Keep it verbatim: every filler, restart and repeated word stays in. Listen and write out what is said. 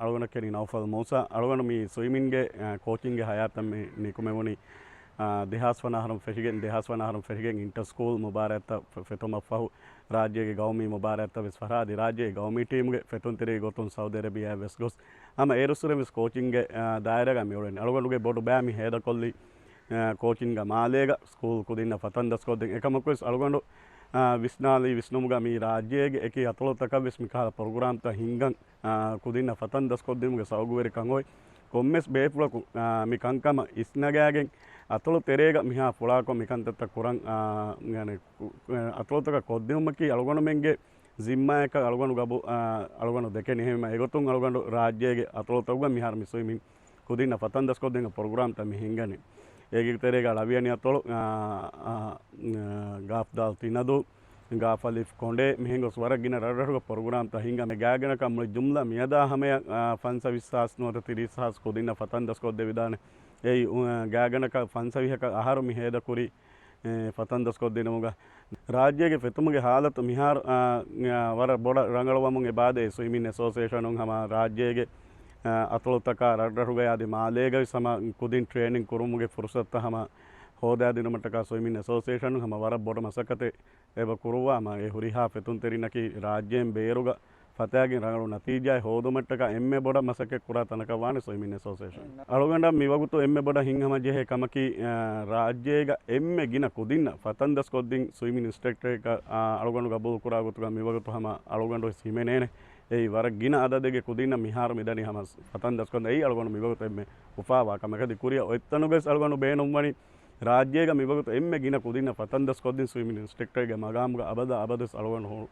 އަޅުގަނޑަކަށް ކެނީ ނައުފަލް މޫސާ. އަޅުގަނޑު މި ސްވިމިންގެ، އާ، ކޯޗިންގެ ހަޔާތަށް މި ނިކުމެވުނީ، އާ، ދެހާސް ވަނަ އަހަރުން ފެށިގެން، ދެހާސް ވަނަ އަހަރުން ފެށިގެން އިންޓަ ސްކޫލް މުބާރާތްތައް ފެ-، ފެތުމަށް ފަހު، ރާއްޖޭގެ ގައުމީ މުބާރާތްތައް ވެސް ފަރާ، އަދި ރާއްޖޭގެ ގައުމީ ޓީމުގެ ފެތުންތެރި ގޮތުން ސައުދި އަރަބިއާއަށް ވެސް ގޮސް، ހަމަ އޭރުއްސުރެ ވެސް ކޯޗިންގެ، އާ، ދާއިރާގަ މި އުޅެނީ. އަޅުގަނޑުގެ ބޮޑު ބައި މި ހޭދަކޮށްލީ، އާ، ކޯޗިންގ މާލޭގަ ސްކޫލް ކުދިންނަށް ފަތަން ދަސްކޮށްދިން. އެކަމަކުވެސް އަޅުގަނޑު، އާ، ވިސްނާލީ ވިސްނުމުގަ މި ރާއްޖޭގެ އެކި އަތޮޅުތަކަށް ވެސް މިކަހަލަ ޕްރޮގްރާމްތައް ހިންގަން، އާ، ކުދިންނަށް ފަތަން ދަސްކޮށްދިނުމުގެ ސަބަބުވެރިކަން އޮތް ކޮންމެސް ބޭފުޅަކު، އާ، މި ކަންކަމަށް އިސްނަގާގެން އަތޮޅު ތެރޭގަ މިހާ ފުޅާކޮށް މިކަންތައްތައް ކުރަން، އާ، އަތޮޅުތަކަށް ކޮށްދިއުމަކީ އަޅުގަނޑުމެންގެ ޒިންމާއަކަށް އަޅުގަނޑު ގަބޫ-، އާ، އަޅުގަނޑު ދެކެނީ. އެހެންވީމަ އެގޮތުން އަޅުގަނޑު ރާއްޖޭގެ އަތޮޅުތަކުގަ މިހާރު މި ސްވިމިން ކުދިންނަށް ފަތަން ދަސްކޮށްދޭން ޕްރޮގްރާމްތައް މި ހިންގަނީ. އޭގެ ތެރޭގަ ޅަވިޔަނި އަތޮޅު، އާ، އާ، ގާފްދާލް ތިނަދޫ، ގާފް އަލިފް ކޮނޑޭ، މިހެން ގޮސް ވަރަށް ގިނަ ރަށްރަށުގަ ޕްރޮގްރާމްތައް ހިންގާ މި ގާތްގަނޑަކަށް މުޅި ޖުމްލަ މިއަދާ ހަމަޔަށް، އާ، ފަންސަވީސް ހާސް ނުވަތަ ތިރީސް ހާސް ކުދިންނަށް ފަތަން ދަސްކޮށްދެވިދާނެ. އެއީ، އު-، ގާތްގަނޑަކަށް ފަންސަވީހަކަށް އަހަރު މި ހޭދަކުރީ، އެ، ފަތަން ދަސްކޮށްދިނުމުގަ. ރާއްޖޭގެ ފެތުމުގެ ހާލަތު މިހާރު، އާ، އާ، ވަރަށް ބޮޑަށް ރަނގަޅުވަމުން އެބާދޭ ސްވިމިން އެސޯސިއޭޝަނުން ހަމަ ރާއްޖޭގެ، އާ، އަތޮޅުތަކާ ރަށްރަށުގައި އަދި މާލޭގައި ވެސް ހަމަ ކުދިން ޓްރޭނިން ކުރުމުގެ ފުރުސަތުތައް ހަމަ ހޯދާދިނުމަށްޓަކާ ސްވިމިން އެސޯސިއޭޝަނުން ހަމަ ވަރަށް ބޮޑު މަސައްކަތެއް އެބަ ކުރުއްވާ ހަމަ އެ ހުރިހާ ފެތުންތެރިންނަކީ ރާއްޖޭން ބޭރުގަ ފަތާގެން ރަނގަޅު ނަތީޖާއެއް ހޯދުމަށްޓަކާ އެންމެ ބޮޑަށް މަސައްކަތް ކުރާ ތަނަކަށް ވާނެ ސްވިމިން އެސޯސިއޭޝަން. އަޅުގަނޑަށް މިވަގުތު އެންމެ ބޮޑަށް ހިތްހަމަޖެހޭ ކަމަކީ، އާ، ރާއްޖޭގަ އެންމެ ގިނަ ކުދިންނަށް ފަތަން ދަސްކޮށްދިން ސްވިމިން އިންސްޓްރަކްޓަރެއް، އާ، އަޅުގަނޑު ގަބޫލު ކުރާ ގޮތުގަ މިވަގުތު ހަމަ އަޅުގަނޑު ވެސް ހިމެނޭނެ. އެއީ ވަރަށް ގިނަ އަދަދެއްގެ ކުދިންނަށް މިހާރު މިދަނީ ހަމަ ފަތަން ދަސްކޮށްދިން. އެއީ އަޅުގަނޑު މިވަގުތު އެންމެ އުފާވާ ކަމެއް. އަދި ކުރިއަށް އޮތްތަނުގަވެސް އަޅުގަނޑު ބޭނުންވަނީ ރާއްޖޭގަ މިވަގުތު އެންމެ ގިނަ ކުދިންނަށް ފަތަން ދަސްކޮށްދިން ސްވިމިން އިންސްޓްރަކްޓަރެއްގެ މަގާމުގަ އަބަދާ އަބަދުވެސް އަޅުގަނޑު ހު-،